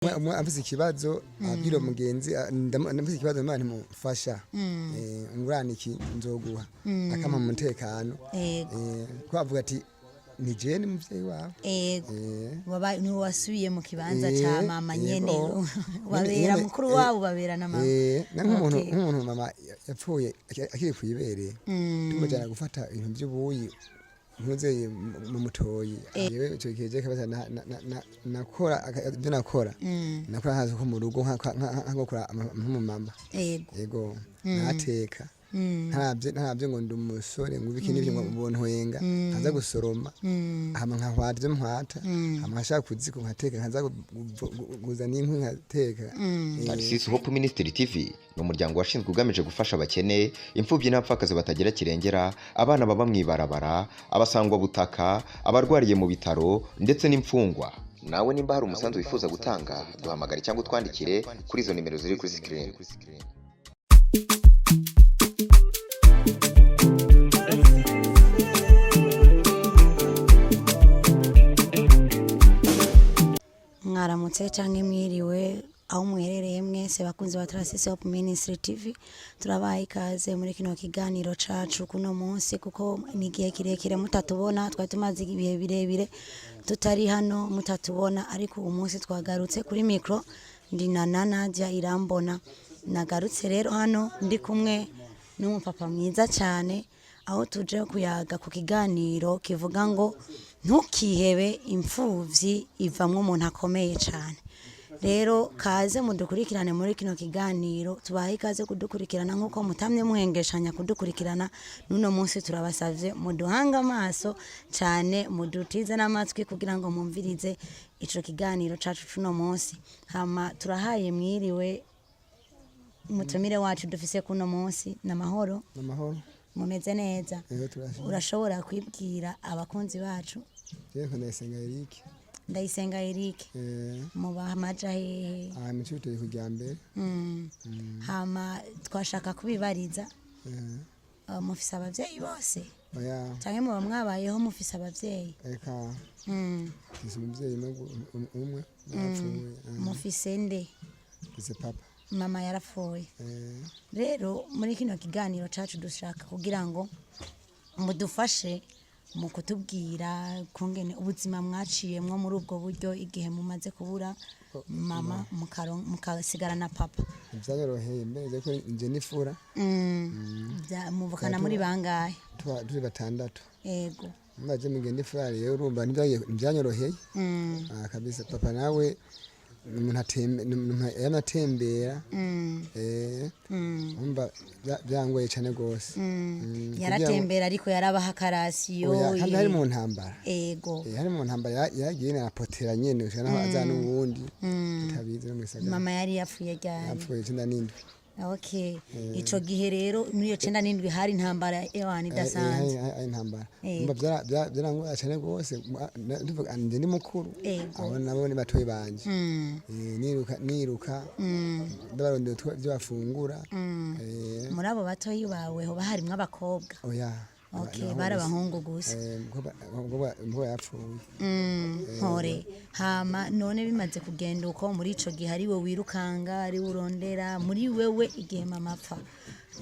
Umwe afise ikibazo abwira mugenzi, ndafise ikibazo, Imana imufasha, ngurane iki nzoguha, akampa mu mutekano. Ko avuga ati ni jewe ni muvyeyi wawe. Niwe wasubiye mu kibanza ca mama nyene, wabera mukuru wabo, babera na mama. Na nk'umuntu nk'umuntu mama yapfuye akiri kw'ibere, tumujana gufata ibintu vy'ubuyi ntuzeye mu mutoyi. Yewe, ico gihe je kabisa nakora ivyo nakora, nakora nkazi ko mu rugo, nka gukora nk'umumama. Yego, nateka ntaravye ngo ndi umusore, ngo ibiki n'ivyo, ngo bontwenga, nkaza gusoroma, hama nkahwata ivyo mpwata, hama nkashaka kuziko nkateka, nkaza kuzana inkwi nkateka. Tarisisi Hope Ministry TV ni umuryango washinzwe ugamije gufasha abakene, imfubyi n'abapfakazi batagira kirengera, abana baba mu ibarabara, abasangwabutaka, abarwariye mu bitaro ndetse n'imfungwa. Nawe nimba hari umusanzu wifuza gutanga, duhamagare cyangwa utwandikire kuri izo nimero ziri kuri sikirini. Mwaramutse canke mwiriwe aho muherereye mwese, bakunzi ba Trasisi Hope Ministry TV. Turabaha ikaze muri kino kiganiro cacu kuno munsi, kuko ni igihe kirekire mutatubona. Twari tumaze ibihe birebire tutari hano mutatubona, ariko uyu munsi twagarutse kuri mikro. Ndi na Nadia Irambona. Nagarutse rero hano ndi kumwe n'umupapa mwiza cyane, aho tuje kuyaga ku kiganiro kivuga ngo ntukihebe, imfuvyi ivamwo umuntu akomeye cyane. Rero kaze mudukurikirane muri kino kiganiro. Tubahe ikaze kudukurikirana nk'uko mutamye muhengeshanya kudukurikirana. N'uno munsi turabasavye muduhange amaso cyane, mudutize n'amatwi kugira ngo mwumvirize ico kiganiro cacu cuno munsi. Hama turahaye mwiriwe umutumire wacu dufise kuno munsi. N'amahoro? Amahoro. Mumeze neza? Yego, turashima. Urashobora kwibwira abakunzi bacu? Jewe nka Ndayisenga Eric. Ndayisenga Eric. Muba amaja hehe? Aha mu Cibitoke kujya mbere. Hama twashaka kubibariza, mufise abavyeyi bose Oya. canke muba mwabayeho mufise abavyeyi? Eka. Mfise umuvyeyi umwe yapfuye. Mufise nde? Mfise papa. Mama yarapfuye. Rero muri kino kiganiro cacu dushaka kugira ngo mudufashe mu kutubwira kungene ubuzima mwaciyemwo muri ubwo buryo, igihe mumaze kubura mama, mukasigarana papa. Ntivyanyoroheye mbere ko nje n'ifura. Muvukana muri bangahe? Tuba turi batandatu. Mbaje mugenda ifura rero, urumva ntivyanyoroheye. Ah, kabisa, papa nawe ni umuntu yamatembera. Urumva byangoye cane gose. Yaratembera, ariko yarabaha akarasiyo? Oya, kandi hari mu ntambara. Hari mu ntambara, yagiye narapotera nyene gushika naho aza n'uwundi tutabizi no mw'isagara. Mama yari yapfuye ryari? Yapfuye 97. Okay, ico gihe rero muri iyo 97 hari intambara ewana idasanzwe. Ari intambara. Umva, byarangora cane gose. Ndivuga nje ndi mukuru, abo nabo ni batoyi banje. Niruka niruka ndabarondera ivyo bafungura. Muri abo batoyi bawe hoba harimwo abakobwa? Oya. Okay, bari abahungu gusa. Umukobwa yapfuye. Mpore. Hama none bimaze kugenda uko, muri ico gihe ari we wirukanga, ari we urondera, muri wewe igihe mama apfa,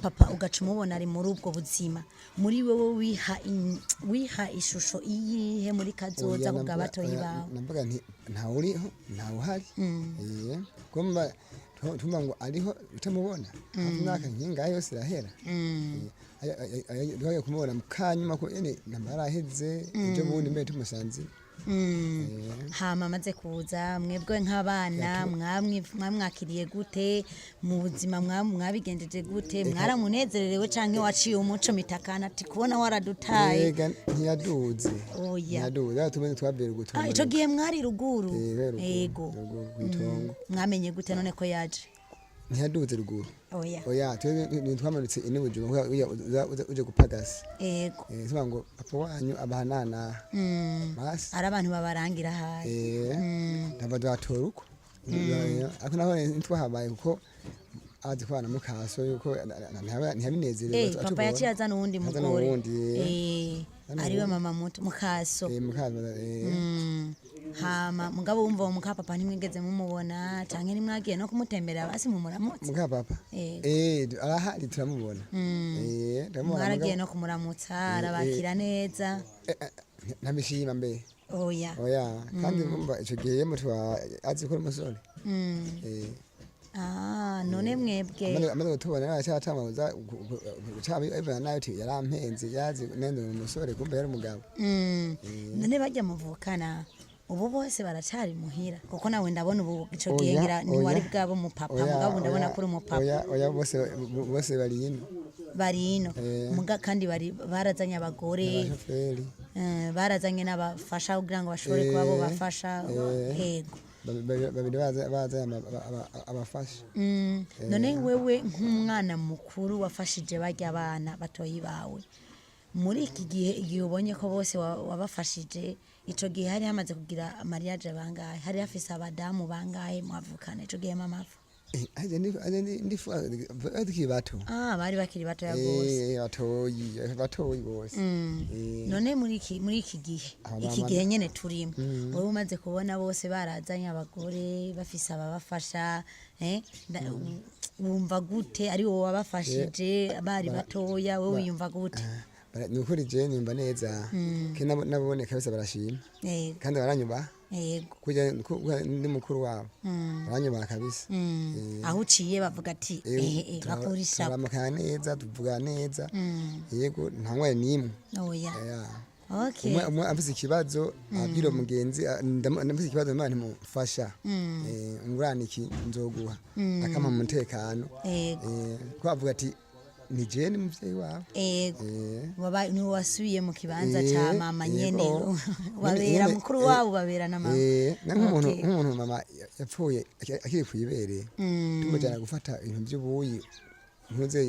papa ugaca umubona ari muri ubwo buzima, muri wewe wiha ishusho iyihe muri kazoza Oya, kubwa batoyi oya, bawe? Navuga nti ntawe uriho, ntawe uhari. Kumva tumva ngo ariho utamubona hafi imyaka nkingahe yose irahera. Twagiye kumubona mu kanyuma ko nyene intambara yaraheze, ejo bundi mbere tumusanze. Hama amaze kuza, mwebwe nk'abana mwamwakiriye gute mu buzima? Mwabigenjeje gute? Mwaramunezererewe canke waciye umuco mitakana ati kubona waradutaye? Ega ntiyaduze. Oya. Ntiyaduze, aho tumenye twabera Ah, ico gihe mwari ruguru? Ruguru. Ego. Ruguru kw'itongo. Mwamenye gute none ko yaje? Ntiyaduze ruguru. Oya. Oya, twebwe twamanutse ino Bujumbura uje gupagasa. Tuvuga ngo papa wanyu abahanana basi. Ari abantu babarangira hayi? Ndava twatora uko, ariko naho ntitwahabaye kuko Azi ko na mukaso yuko ntiyabinezerewe. Papa yaciye azana uwundi Azana mugore. uwundi. Eh, ariwe mama muto, mukaso. Mukaso. Hama mugabo wumva uwo muka papa ntimwigeze mumubona, canke ntimwagiye no kumutembera basi mumuramutse? Muka papa? Eh. Arahari, turamubona. Turamubona. Mwaragiye no kumuramutsa, arabakira neza? Ntabishima mbe. Oya. Oya, kandi umva ico gihe mutwa azi ko ari umusore. Ah, none mwebwe Amaze kutubona aracyatamaza guca nayo uti yarampenze, yazi nende ni umusore, kumbe yari umugabo. None bajya muvukana ubu bose baracari muhira? Kuko nawe ndabona ubu ico gihe Oya, ngira ntiwari oya. bwaba umupapa. Oya, mugabo ndabona oya, ko uri umupapa. Oya, oya, bose bose bari ino. Bari ino? Eh. Muga kandi bari barazanye abagore. Abashoferi. Barazanye n'abafasha kugira ngo bashobore kuba bo bafasha. Yego. Babiri baza abafasha. None wewe nk'umwana mukuru wafashije barya abana batoyi bawe, muri iki gihe, igihe ubonye ko bose wabafashije, ico gihe hari hamaze kugira mariage bangahe, hari hafise abadamu bangahe mwavukana ico gihe mama apfa? Aje ndifu tukiri bato. Ah, bari bakiri batoya gose. Batoyi, batoyi bose. None muri iki gihe, Aba iki mama- gihe nyene turimo, wowe umaze kubona bose barazanye abagore, bafise ababafasha, wumva gute? Ari wowe wabafashije bari batoya, wowe wiyumva gute? Ni ukuri je nimba neza, kandi nabone kabisa barashima. Kandi baranyubaha. Kurya ndi mukuru wabo, baranyubaha kabisa. Aho uciye bavuga ati bakurisha. Turaramukana neza, tuvugana neza, yego, nta ngwara n'imwe. Oya. Yeah. Umwe afise ikibazo abwira mugenzi, ndafise ikibazo, Imana ntimufasha, ngurane iki nzoguha, akampa umutekano. Ko avuga ati ni jewe ni muvyeyi wawe. Waba ni wasubiye mu kibanza ca mama nyene. Wabera mukuru wabo, babera na mama. Na nk'umuntu nk'umuntu mama yapfuye akiri kw'ibere, tumujana gufata ibintu by'ubuyi ntuze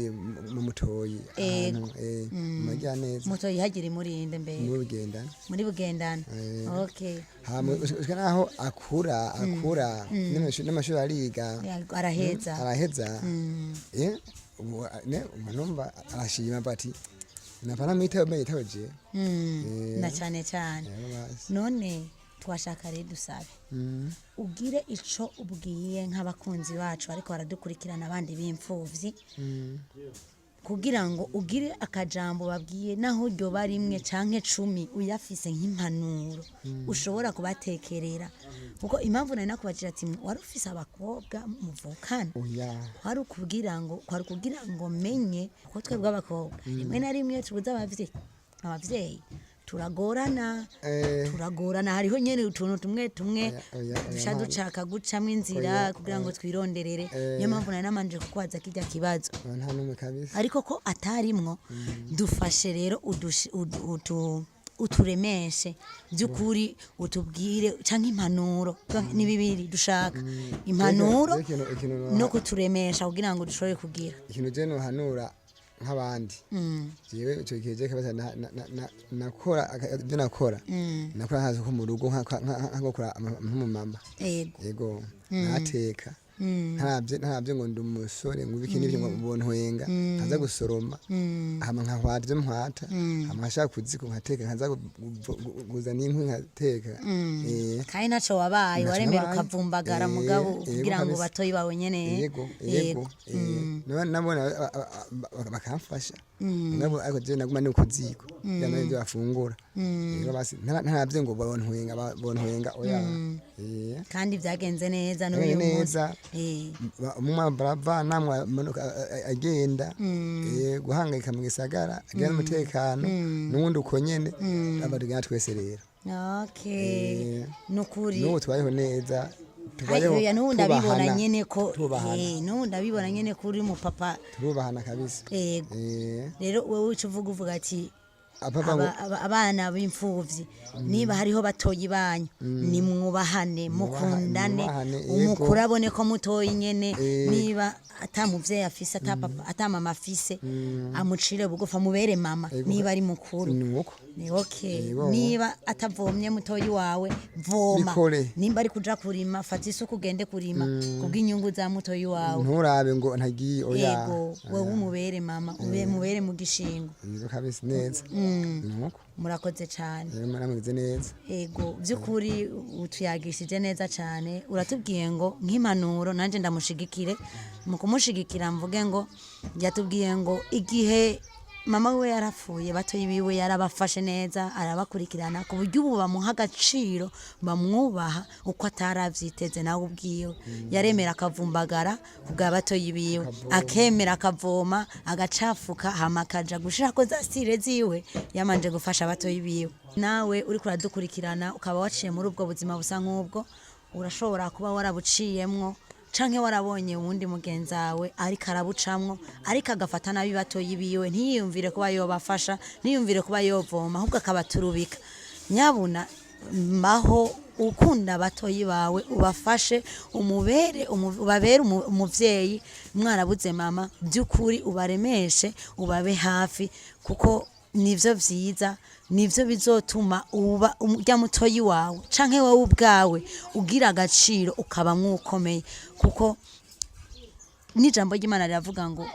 mu mutoyi ahantu mu Majyaneza. Mutoyi hagira imurinde mbere? Muri Bugendana. Muri Bugendana. Hama gushika naho akura n'amashuri ariga. Araheza. Araheza. Ubu, umuntu numva arashima bati napana mwitaho mbe yitaho je. Na cane cane. Rero basi. None twashaka rero dusabe ugire ico ubwiye nk'abakunzi bacu ariko baradukurikirana, abandi b'imfuvyi, kugira ngo ugire akajambo babwiye, naho ryoba rimwe canke 10, uyafise nk'impanuro ushobora kubatekerera. Kuko impamvu nari nakubajije ati wari ufise abakobwa muvukana, Oya. kwari ukugira ngo menye ko twebwe abakobwa rimwe na rimwe tubuze abavyeyi turagorana. Turagorana, hariho nyene utuntu tumwe tumwe Oya, oya, oya, duca ducaka gucamwo inzira Oya, kugira ngo oya. twironderere. Niyo mpamvu nari namanje kukwaza kirya kibazo. Oya, nta n'umwe kabisa. Ariko ko atarimwo, dufashe rero uturemeshe by'ukuri, utubwire canke impanuro. Ni bibiri dushaka: impanuro Reka ikintu no kuturemesha kugira ngo dushobore kugira. Ikintu je nohanura nk'abandi, jewe ico gihe je kabisa nakora ibyo nakora nkazi ko mu rugo nkagukora nk'umumama. Yego, ntateka, ntaravye ngo ndi umusore ngo ibiki n'ibyo ngo bontwenga, nkaza gusoroma, hama nkahwata ivyo mpwata, hama nkashaka kuziko nkateka, nkaza kuzana inkwi nkateka. Kandi ntaco wabaye. Ntaco Waremera nabaye. ukavumbagara, mugabo kugira ngo kabisa. batoyi bawe nyene. Yego. Nabona bakamfasha mugabo, ariko je naguma ni kuziko kugira ngo ibyo bafungura. Yego basi, ntaravye ngo bontwenga, oya. Kandi vyagenze neza Vyagenze n'uyu munsi. neza. Umwe barava namwe amanuka agenda guhangayika mu gisagara, agira n'umutekano, n'uwundi uko nyene, aba tugenda twese rero. Nukuri. N'ubu tubayeho neza, tubayeho Oya, n'ubu ndabibona tubahana, nyene ko tubahana. N'ubu ndabibona nyene ko uri umupapa. Turubahana kabisa. Yego. Rero wewe uca uvuga ati Apapa ngo- Abana b'imfuvyi, niba hariho batoyi banyu, nimwubahane, mukundane. Mwubahane, yego. Umukuru abone ko mutoyi nyene, niba ata muvyeyi afise, ata papa, ata mama afise, amucire bugufi, amubere mama niba ari mukuru. Ni uko. Ni okay. Yego. Niba atavomye mutoyi wawe, voma. Bikore. Nimba ari kuja kurima, fata isuka ugende kurima kubw'inyungu za mutoyi wawe. Nturabe ngo ntagiye, oya. Yego, wewe umubere mama, ube mubere mu gishingo. Yego kabisa, neza, nuko. Murakoze cyane. Rero muramugize neza. Ego, by'ukuri utuyagishije neza cyane. Uratubwiye ngo nk'impanuro, nanjye ndamushigikire mu kumushigikira, mvuge ngo yatubwiye ngo igihe mama we yarapfuye, batoyi biwe yarabafashe neza, arabakurikirana ku buryo ubu bamuha agaciro, bamwubaha uko atarabyiteze. Nawe ubwiwe yaremera akavumbagara ku bwa batoyi biwe, akemera akavoma, agacafuka, hama akaja gushirako za sire ziwe yamanje gufasha abatoyi biwe. Nawe uriko uradukurikirana, ukaba waciye muri ubwo buzima busa nk'ubwo, urashobora kuba warabuciyemwo canke warabonye uwundi mugenzi wawe ariko arabucamwo, ariko agafata nabi batoyi biwe, ntiyiyumvire kuba yobafasha, ntiyiyumvire kuba yovoma, ahubwo akabaturubika. Nyabuna mbaho ukunda abatoyi bawe, ubafashe, umubere ubabere umuvyeyi. Mwarabuze mama, by'ukuri ubaremeshe, ubabe hafi, kuko nivyo vyiza, nivyo bizotuma uba urya mutoyi wawe canke wowe ubwawe ugira agaciro, ukaba mwukomeye, kuko n'ijambo ry'Imana riravuga ngo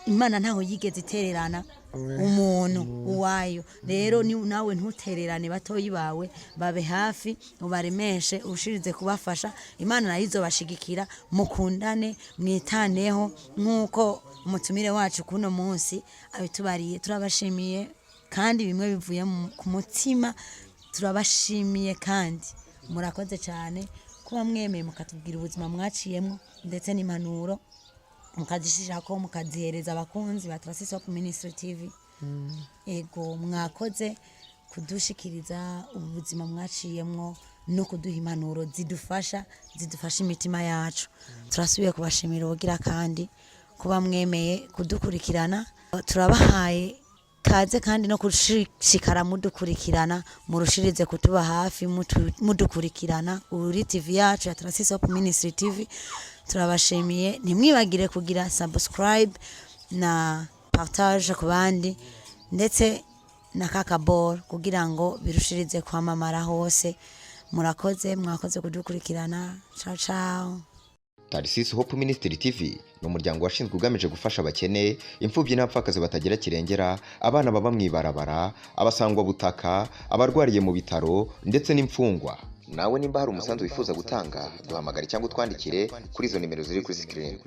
Imana ntaho yigeze itererana umuntu uwayo. Rero ni nawe ntutererane batoyi bawe, babe hafi, ubaremeshe, ushirize kubafasha. Imana nayo izobashigikira. Mukundane, mwitaneho nk'uko umutumire wacu kuno munsi abitubariye. Turabashimiye kandi bimwe bivuye ku mutima, turabashimiye kandi murakoze cyane kuba mwemeye mukatubwira ubuzima mwaciyemo, ndetse n'impanuro mukazishishako, mukazihereza abakunzi ba Tarasisi Hope Ministry TV. Ego, mwakoze kudushikiriza ubuzima mwaciyemwo no kuduha impanuro zidufasha imitima yacu. Turasubiye kubashimira ubugira kandi kuba mwemeye kudukurikirana. Turabahaye kaze kandi no gushishikara mudukurikirana, murushirize kutuba hafi, mudukurikirana kuri TV yacu ya Tarasisi Hope Ministry TV. Turabashimiye. Ntimwibagire kugira subscribe na partage ku bandi, ndetse na kakaboro, kugira ngo birushirize kwamamara hose. Murakoze, mwakoze kudukurikirana. Ciao ciao. Tarisisi Hope Ministry TV ni umuryango washinzwe ugamije gufasha abakene, imfubyi n'abapfakazi batagira kirengera, abana baba mu ibarabara, abasangwabutaka, abarwariye mu bitaro ndetse n'imfungwa. Nawe nimba hari umusanzu wifuza gutanga, duhamagare cyangwa utwandikire kuri izo nimero ziri kuri screen.